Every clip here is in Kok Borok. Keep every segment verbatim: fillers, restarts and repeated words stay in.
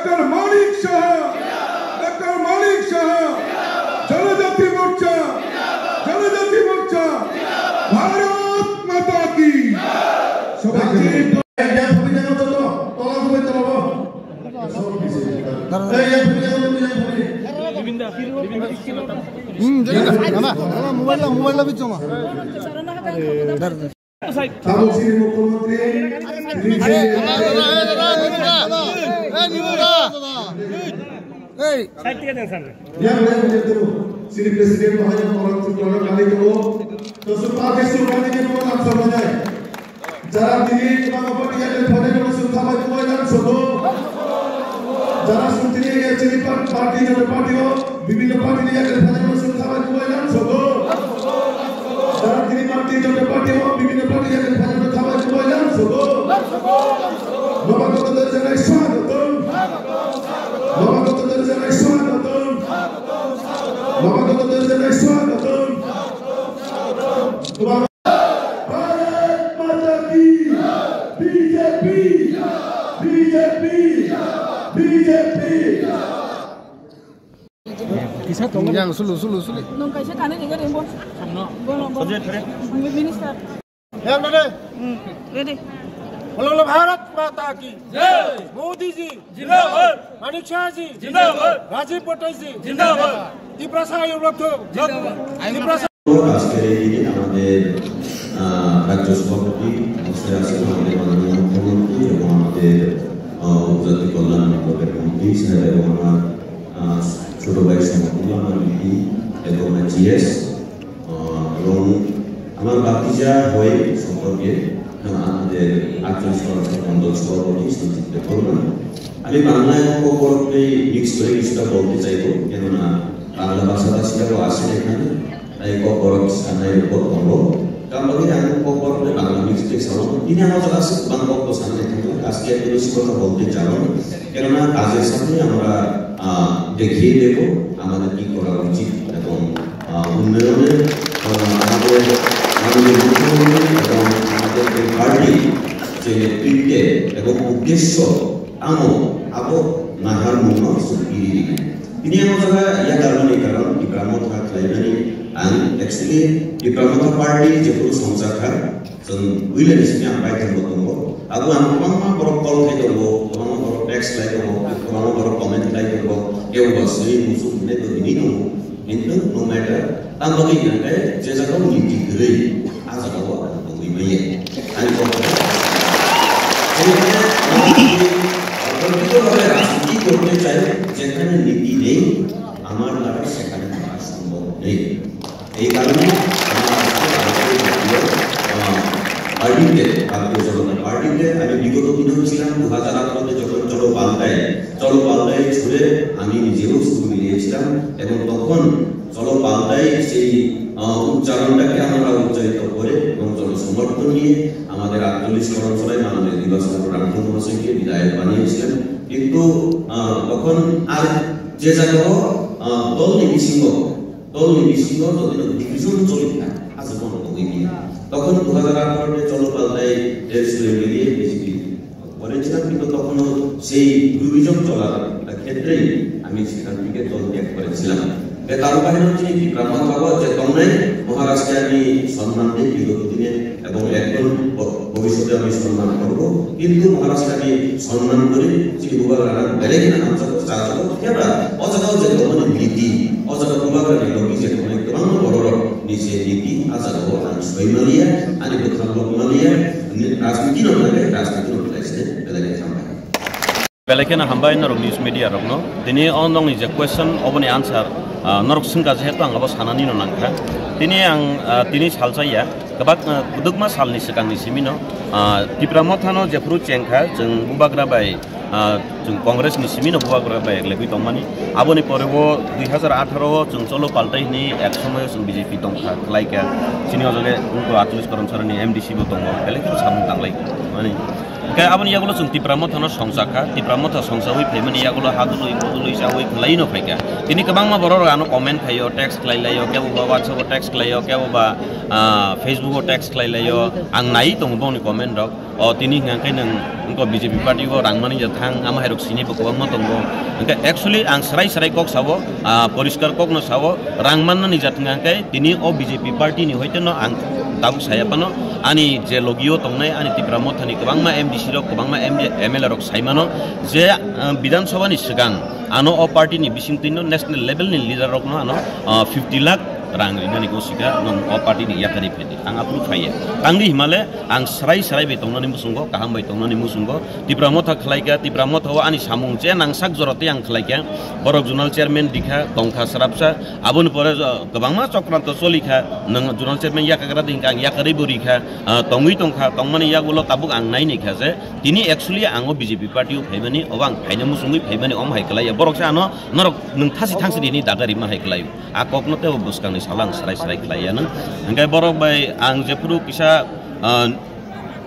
ডাক্তার মানিক সাহা, ডাক্তার মানিক সাহা, জনজাতি মোর্চা, জনজাতি মোর্চা, ভারত মাতা কি। সবাইকে হুম, দেখো, মামা, মামা, মোবাইলটা, মোবাইলটা বিচ্ছো, মা। Tabuk chini mukhyamantri, chini Hey! Yang lain menyentuh, chini presiden bahaya orang tu kalau kali tu, tu suka ke suka ni dia orang sama dai. Jara diri cuma apa dia ada pada orang suka apa tu yang sodo. Jara sentiri ya chini parti, parti, parti, বিভিন্ন পার্টি নিয়ে একটা ভাজা মানুষ খাবার খুবই লাভ হতো। তারা তিনি পার্টি, যত পার্টি হোক, বিভিন্ন পার্টি নিয়ে একটা ভাজা মানুষ খাবার খুবই লাভ হতো। বাবা কত দরজা নাই স্বাগতম। বাবা কত দরজা নাই স্বাগতম। বাবা কত দরজা নাই স্বাগতম। তোমার Bharat Mata ki! B J P! B J P! B J P! Yang sulu, sulu, sulu. Nung kaisa kani ni gari bo. Bo, bo. Minister. Yang ready? Hmm, ready. Bolo bolo Bharat Mata ki! Jai! Modi ji! Jindabad! Manik Shah ji! Jindabad! Rajiv Patel ji! Jindabad! Tiprasa Yurlotho! Jindabad! Tiprasa আজকের এই দিনে আমাদের, আহ, রাজ্য সভাপতি, মঞ্চে আছেন আমাদের মাননীয় মুখ্যমন্ত্রী এবং আমাদের, আহ, উপজাতি কল্যাণ মন্ত্রকের মন্ত্রী সাহেব এবং আমার, আহ, ছোট ভাই সমতুল্য আমার দিদি এবং আমার জিএস, আহ, এবং আমার ভাতিজা হয় সম্পর্কে, আহ, আমাদের আঞ্চলিক সভাপতি, মণ্ডল সভাপতি সঞ্জিত দেববর্মা। আমি বাংলা এবং ককবরককে মিক্স করে কিছুটা বলতে চাইবো, কেননা বাংলা ভাষাভাষীরাও আছেন এখানে। Tei kokborok sanai rok bo tongo. Tamoni ang kokborok ni bagwi mistake sao. Tini ang o jaga se kwbang kok bo sanai thangwi, আজকে এত বেশি কথা বলতে চাই না। কেননা কাজের সাথে আমরা, আহ, দেখিয়ে দেব আমাদের কি করা উচিত এবং, আহ, উন্নয়নের, আহ, আমাদের মাননীয় মুখ্যমন্ত্রী এবং আমাদের যে পার্টি যে নেতৃত্বে এবং উদ্দেশ্য Amo abo naharmungno chwng iri rikha. Tini ang o jaga yakarmani karon Tipra Motha khlaimani ang actually Tipra Motha party jephuru songchar kha, chwng builani simi ang paithangbo tongo. Abo ang kwbangma borok call khai tongo, kwbangma borok text khlai tongo, kwbangma borok comment khlai tongo, kebo ba swi muchung hinwi bo hinwi tongo. Kintu no matter, tamo bagwi hwnkhe je jagao niti kwrwi, a jagao ang tongwi manya. Ani kokno. Behikkano bhabe rajniti korte chai, jekhane niti nei, amar dara sekhane thaka sombhob nei. এই কারণে আমরা আজকে ভারতীয় জাতীয়, আহ, পার্টিতে, ভারতীয় জনতা পার্টিতে আমি বিগত দিনেও ছিলাম, দু হাজার আঠারোতে যখন চলো পাল্টাই, চলো পাল্টাই ছুড়ে আমি নিজেও ছুড়ে বেরিয়েছিলাম এবং তখন চলো পাল্টাই সেই, আহ, উচ্চারণটাকে আমরা উচ্চারিত করে এবং জনসমর্থন নিয়ে আমাদের আটচল্লিশ করমসরায় মাননীয় দিবাচন্দ্র রামধন মহাশয়কে বিধায়ক বানিয়েছিলেন। কিন্তু, আহ, তখন আর যে জায়গাও, আহ, দল নিবিসিংহ, দল নিবিসিংহ যদি ডিভিশন চলে থাকে, আছে কোনো কমিটি। তখন দু হাজার আঠারোতে চলো পাল্টাই এর সঙ্গে মিলিয়ে বিজেপি করেছিলাম, কিন্তু তখনও সেই দুর্বিজন চলার ক্ষেত্রেই আমি সেখান থেকে দল ত্যাগ করেছিলাম। এ কারো কাহিনী হচ্ছে কি, ব্রাহ্মণ ভাগবত যে কম নাই, মহারাজকে আমি সম্মান দিই বিগত দিনে এবং এখন ভ-, ভবিষ্যতে আমি সম্মান করব। কিন্তু মহারাজকে আমি সম্মান করি, শ্রী ভগবান রাম বেলেগ না, আমি যত চা যাবো, কেবল অজাগাও যে কমন নীতি, অজাগা ভগবান রাম লোকি যে কমন একদম বড় নিজে নীতি, আজাগাও আমি সই মানিয়া, আমি কোথাও লোক মানিয়া, রাজনীতি না লাগে, রাজনীতি না লাগে, বেলেগ থামবে। Belai kheno hambai norok news media rokno. Tini o nokni je question oboni answer, ah, norok swngkha jehetu ang abo sanani no nangkha. Tini ang, ah, tini salsa ya, kwbak, ah, kwdwkma salni swkangni simino, ah, Tipra Mothano jephuru chengkha, chwng bubagra bai, ah, chwng Congress ni simino bubagra bai eglegwi tongmani. Aboni pore o dui hazar atharo o chwng cholo paltai hwnwi ek somoyo chwng B J P tongkha, khlaikha. Chini o jage wngkha atlis Karamsarani M D C bo tongo, belai kheno samung tanglai mani. Khe aboni yagulo chwng Tipra Mothano songchakha, Tipra Motha songchawi phaimani yagulo hadului mudului chawi khwlaino phaikha. Tini kwbangma borok rok ano comment khaio, text khlai laio, kebo ba WhatsApp o text khlaio, kebo ba, ah, Facebook o text khlai laio. Ang nai tongo bongni comment rok. O tini hwnkha khe nwng wngkha B J P party o rang mani ja thang, ama hai rok sini bo kwbangma tongo. Hwnkhe actually ang swrai swrai kok sao, ah, poriskar kokno sao, rang mannani ja thwngkha khe tini o B J P party ni hoite no ang tabuk saya phano, ani je logio tongnai ani Tipra Mothani kwbangma M D C rok, kwbangma M D, M L A rok sai mano je, ah, Bidhan Sabha ni swkang ano o party ni bisingtwi no national level ni leader rok no ano, ah, fifty lakh rang rinani gosika nwng o party ni yakari phedi. Ang aphuru phaiya. Tangdi himale ang swrai swrai bai tongnani muchungo, kaham bai tongnani muchungo. Tipra Motha khlaikha, Tipra Motha o ani samung je nangsak jora tei ang khlaikha. Borok zonal chairman dikha, tongkha srapsa. Aboni pore, uh, kwbangma chokranto cholikha. Nwng zonal chairman yakagra di hwnkha ang yakarwi bo rikha. Uh, tongwi tongkha, tongmani yagulo tabuk ang naini kha je tini actually ang o B J P party o phaimani, obo ang phaina muchungwi phaimani, omo hai kwlaiya. Borok se ano norok nwng thasi thangsi rini daga rima hai kwlaio. A kokno tei o bwskangni salo ang swrai swrai khlaiya nang. Hwnkhe borok bai ang jephuru kisa, ah,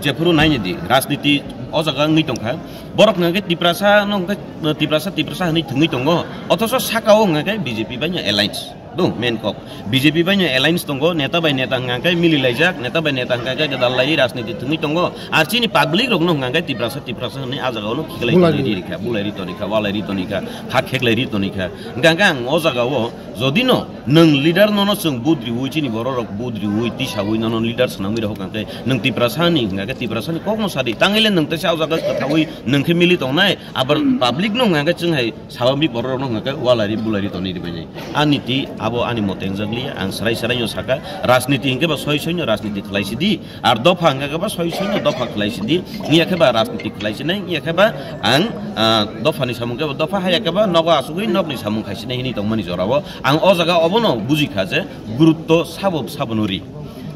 jephuru naini di, rajniti o jaga wngwi tongkha. Borok hwnkhe Tiprasa no hwnkhe Tiprasa, Tiprasa hwnwi thwngwi tongo. Othoso saka o hwnkhe B J P bai no alliance. Do, main kok. B J P bai no alliance tongo, neta bai neta hwnkhe mili laijak, neta bai neta hwnkhe gwdal lai rajniti thwngwi tongo. Ar chini public rok no hwnkhe Tiprasa, Tiprasa hwnwi a jaga o no khiklai Bulai tonwi ri. Ri rikha, bulai ri tonikha, walai ri tonikha, kha kheklai ri tonikha. Hwnkhe ang o jaga o Jodi no nwng leader nono chwng vote riwi, chini borok rok vote riwi, tisawi nono leader swnamwi rok hwnkha khe nwng Tiprasa ni hwnkha khe Tiprasa ni kokno sadi. Tangwi le nwng teisa o jaga kwthawi nwng khe mili tongnai, abar public no hwnkha khe chwng hai sabamik borok rok no hwnkha khe walai ri bulai ri tonwi rwbainai. Ani ti abo ani mote wngjak liya, ang swrai swrai no saka, rajniti hwnkhe ba soi soi no rajniti khlai sidi. Ar dopha hwnkha khe ba soi soi no dopha khlai sidi, wngya khe ba rajniti khlai sinai, wngya khe ba ang, ah, dopha ni samung khe ba dopha, haya khe ba nogo asugwi nokni samung khai sinai hinwi tongmani jorao ang o jaga obono bujikha je gurutto sabo sabo no ri.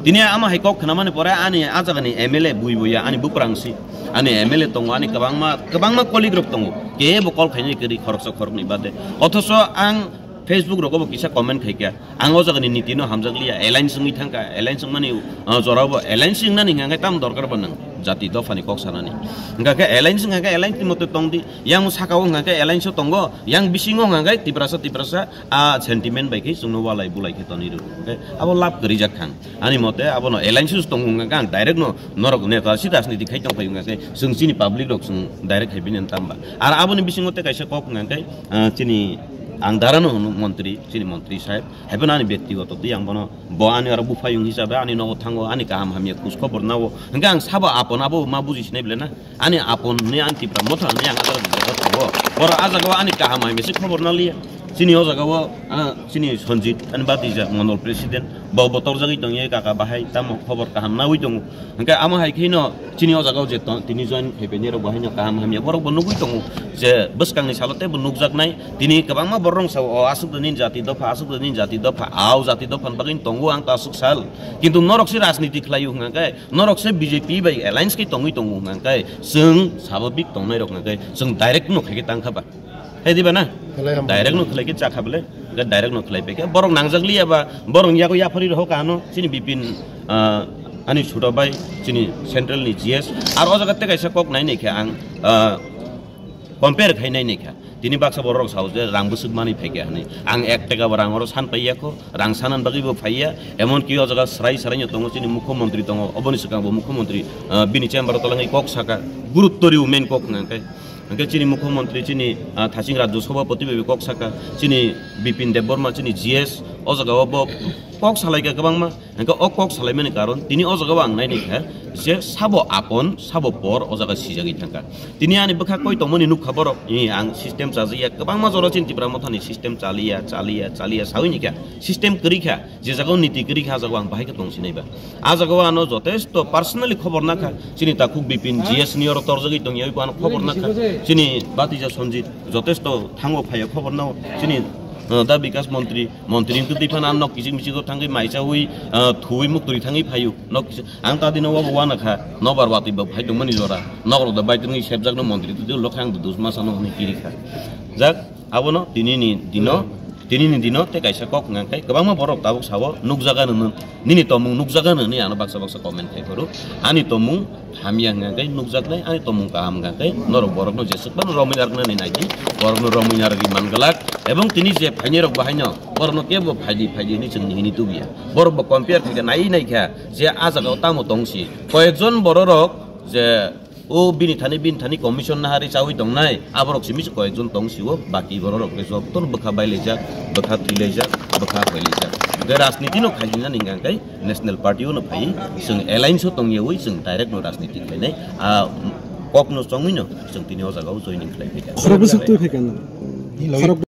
Tini ama hai kok khnamani pore ani a jagani M L A bui buya ani buprang si, ani M L A tongo, ani kwbangma kwbangma colleague rok tongo, kebo call khainai kwrwi khoroksa khoroknwi bade, othoso ang Facebook rogo bo kisa comment khaikha. Ang o jagani niti no hamjak liya, alliance wngwi thangkha, alliance wngmani, uh, jorao bo alliance wngnani hwnkha khe tamo dorkar bo nwng jati dophani kok sanani. Hwnkha khe alliance wngkha khe alliance ni mote tongdi, yang saka o hwnkha khe alliance o tongo, yang bisingo hwnkha khe Tiprasa, Tiprasa a sentiment bai khe chwngno walai bulai khe tonwi rw. Hwnkhe abo lab kwrwi jak thang. Ani mote abono alliance o tongo hwnkha khe ang direct no norok neta si rajniti khai tong phai hwnkha khe chwng chini public rok chwng direct khai bini tamba. Ar aboni bisingo tei kaisa kok hwnkha khe, uh, chini ang dara no hwno montri, chini montri saheb. Haiphano ani byaktigoto twi ang bono, bo ani oro buphayung hisabe ani nogo thango, ani kaham hamya khoj khobor nao. Hwnkhe ang sabo apon abo ma buji sinai bele na? Ani apon ni ani Tipra Motha ni ang ajak jaga thango. Borok a jagao ani kaham hamya se khobor na liya. Chini o jagao, ah, chini Sanjit, ani batija Mondol President, bo bo torjagwi tongya kaka bahai, tamo khobor kaham nawi tongo. Hwnkhe amo hai kheno chini o jagao je tong-, tini join khaibaini rok bo haino kaham hamya borok bo nugwi tongo je bwskangni salo teibo nukjaknai. Tini kwbangma borok rok sao, "O aswk de nini jati dopha, aswk de nini jati dopha, au jati dopha ni bagwi tongo ang ta aswk sal." Kintu norok se rajniti khlaio hwnkha khe, norok se B J P bai alliance khe tongwi tongo hwnkha khe, chwng sababik tongnai rok hwnkha khe chwng direct no khai khe tang kha ba. Hai diba na? Khlai ham. Direct no khlai khe chakha bele. Ga direct no khlai pekhe. Borok nangjak liya ba, borok yago yaphari roho kano, chini Bipin, ah, ani suda bai, chini central ni G S. Ar o jaga tei kaisa kok nai nai khe ang, ah, compare khai nai nai kha. Tini baksa borok rok sao je rang bwswk mani phai khe hwnwi. Ang ek taka bo rang oro san pai ya kho, rang sanan bagwi bo phai ya. Emon ki o jaga srai srai no tongo, chini mukhyamantri tongo, oboni swkang bo mukhyamantri, ah, bini chamber o tolangwi kok saka, gurutto riu main kok hwnka khe. Hwnkhe chini mukhyamantri chini, ah, thaching rajyo sabhapati bai kok saka, chini Bipin Debbarma chini G S, o jaga o bo kok salaikha kwbangma. Hwnkhe o kok salaimani karon tini o jaga o ang naini kha je sabo apon, sabo por o jaga sijagwi thangkha. Tini ani bwkha koi tongmani nukha borok, i ang system chajakya kwbangma jora chini Tipra Mothani system chaliya, chaliya, chaliya sawi ni kha, system kwrwi kha. Je jaga o niti kwrwi kha, a jaga o ang bahai khe tong sinai ba. A jaga o ano jotesto personally khobor nakha. Chini takhuk Bipin G S ni oro torjagwi tongya, oi bo ano khobor nakha. Chini batija Sanjit jotesto thango phaiya khobor nao. Chini, uh, da Bikas Montri, Montri wngtwi phano ano kichik michik o thangwi maichawi, uh, thuwi muktwi thangwi phaio. Nok kichik, ang ta dino wabo wana kha. Nobar watwi bo phai tongmani jora. Nok rok da bai tongwi sepjak no Montri twi lokha ang dusma sano hwnwi kiri kha. Jak, abono tini ni dino Tini ni dino tei kaisa kok hwnka khe kwbangma borok tabuk sao, "Nukjaga nini, nini tomung nukjaga nini," ano baksa baksa comment khai phuru. Ani tomung hamya hwnka khe nukjaknai, ani tomung kaham hwnka khe norok borokno jeswk phano romwi narwknani nai di, borokno romwi narwgwi man glak. Ebong tini je phainai rok bahaino borokno kebo phaidi phaidi hwnwi chwng nihini tubuya. Borok bo compare khaikha, nai naikha je a jagao tamo tongsi. Koyekjon bororok je o bini thani, bini thani commission nahari chawi tongnai, aborok simi se koyekjon tong sio, baki bororok khe jotono bwkha bailaijak, bwkha thwilaijak, bwkha hoilaijak. Hwnkhe rajniti no khaijinani hwnka khe national party o no phai, chwng alliance o tongyawi chwng direct no rajniti khlainai, a kok no chongwi no chwng tini o jagao joining khlai phaikha. Khorok bwswk twi phaikha nang? Khorok